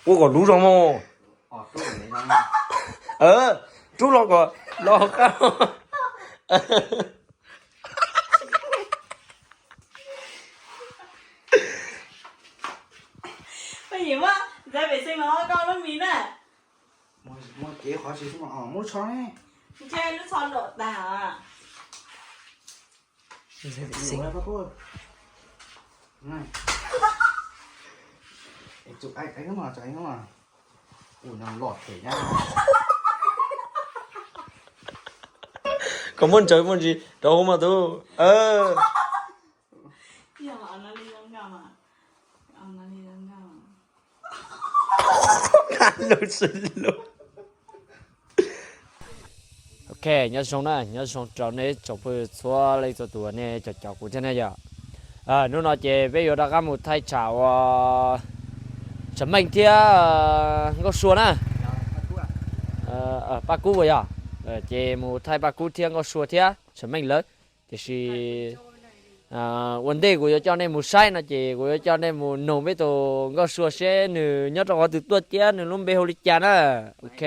Ua kom luv zog mog. Rub los kom los qab. Peb yim muab ntxeev pem xeev los koj lub mis na. Muaj kev qhov tsis muaj, muab lub tsho ne. Ntshe lub tsho luam tag. Kom muaj ntsaws muaj ntsis rau hauv mas tub. Ok, nyob zoo na, nyob zoo rau nej tsoom phooj ywg txhua leej txhua tus nej cov caum kuv thiab ne yom. Hnub no ces peb yuav rov qab mus thaij tsham ua Tsham Meej thiab Nkauj Sua na. Paj Kub puas yog? Ces mus thaij Paj Kub thiab Nkauj Sua thiab Tsham Meej lawv. Tiam sis ua ntej kuv yuav coj nej mus saib no ces kuv yuav coj nej mus noog peb tus Nkauj Sua seb nws nyob rau qhov twg tuaj thiab nws lub npe hu li cas na. Ok.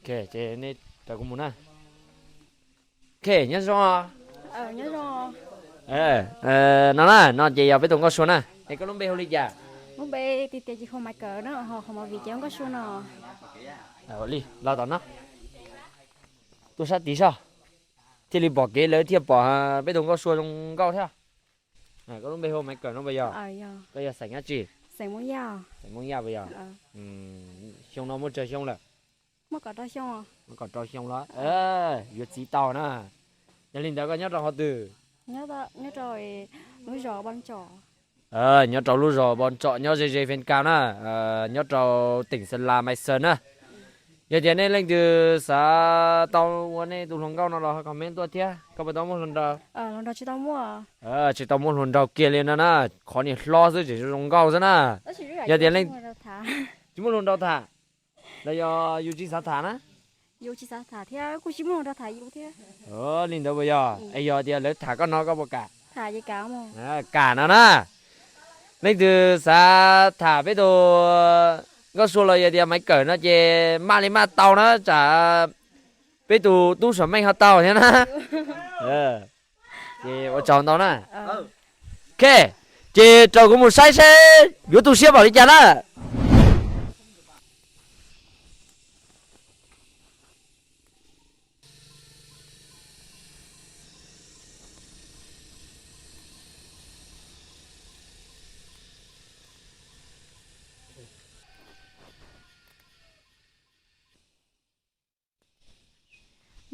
Ok, ces nej raws kuv mus na. Ok, nyob zoo. No na, no ces yog peb tus Nkauj Sua na. Es koj lub npe hu li cas? Lub npe tiag tiag ces hu Maiv Kawm na, ho qhov movie ces Nkauj Sua no. Li los tom no. Tuaj sab tid soj, thiaj li pom kev lawv thiaj pom peb tus Nkauj Sua zoo nkauj thiab. Koj lub npe hu Maiv Kawm no puas yog? Koj yog xeem dab tsi? Xeem Hmoob Yaj puas yog? Xyoo no muaj tsawg xyoo lawm? Muaj kaum rau xyoo los? Yuav txiv tau na. Yog li ntawd koj nyob rau qhov twg? Nyob rau lub zos Npoo Tsom nyob ze ze Fee Kaus na, nyob rau teem Xas Las, Mai Xas na. Yog tias nej leej twg xav tau ua nej tus hluas nkauj no los ho comment tuaj thiab. Koj puas tau muaj hluas nraug? Tsis tau muaj hluas nraug kiag li no na, qhov niag hlob xwb tseem zoo nkauj xwb na. Yog tias leej tsis muaj hluas nraug tham los yog yus tsis xav tham na? Yus tsis xav tham thiab kuj tsis muaj hluas nraug tham yus thiab. Li ntawd puas yog? Es yog tias lawv tham koj no koj puas kam? Kam no na. Leej twg xav tham peb tus Nkauj Sua los yog tias Maiv Kawm no ces maj li maj tau na, tsam peb tus tub Sam Meej ho tau thiab na. Ces ua tsaug ntau na. Ok, ces raws kuv mus saib seb yuav tu siab npaum li cas na.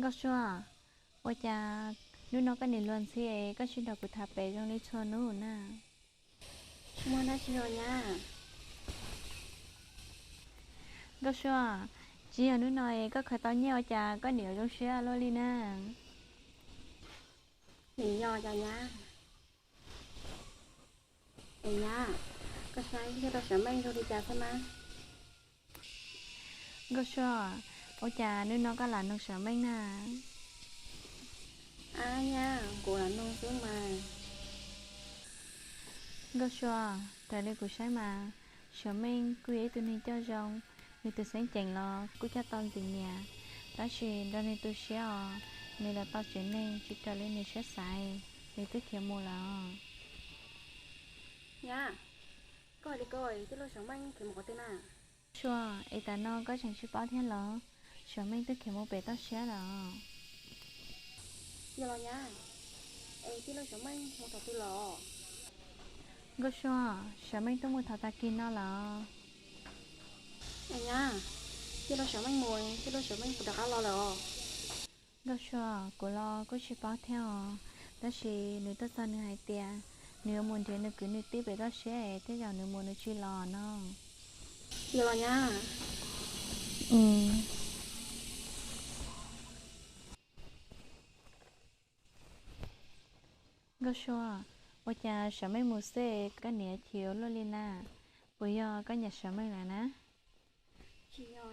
Nkauj Sua, ua cas hnub no koj nim luag ntxhi es koj tsis nrog kuv tham pem zoo li txhua hnub na? Tsis muaj dab tsi os nyab. Nkauj Sua, tsis yog hnub no es koj khaws tau nyiaj ua cas koj nim zoo siab luaj li na? Nim yog cas nyab? Es nyab, koj saib thiaj rau Sam Meej zoo li cas xwb na? Nkauj Sua, ua cas hnub no koj lam noog Sam Meej na? Ab nyab, kuv lam noog xwb mas. Nkauj Sua, raws li kuv saib mas, Sam Meej kuj yog ib tug neeg coj zoo, nws tus xeeb ceem los kuj coj tau ntxim niam, tab sis nrog nws tu siab os, nws los tau tsev neeg tsis raws li nws siab xav, nws twb khiav mus lawm os. Nyab, koj hais li ko, tij laug Sam Meej khiav mus qhov twg na? Sua, es tas no koj tseem tsis paub thiab los? Sam Meej twb khiav mus pem toj siab lawm os. Yog los nyab, es tij laug Sam Meej mus thaum twg los? Nkauj Sua, Sam Meej twb mus thaum tag kis no lawm. Nyab, tij laug Sam Meej mus, tij laug Sam Meej puas rov qab los lawm os? Nkauj Sua, kuv los kuj tsis paub thiab os, tab sis nws tuaj txog nws hais tias nws yuav mus nrhiav nws kwv nws tij pem toj siab es tej zaum nws mus nws tsis los no. Yog los nyab. Nkauj Sua, ua cas Sam Meej mus xwb koj niam chim ua luaj li na? Puas yog koj nyiam Sam Meej lawm na? Tsis yog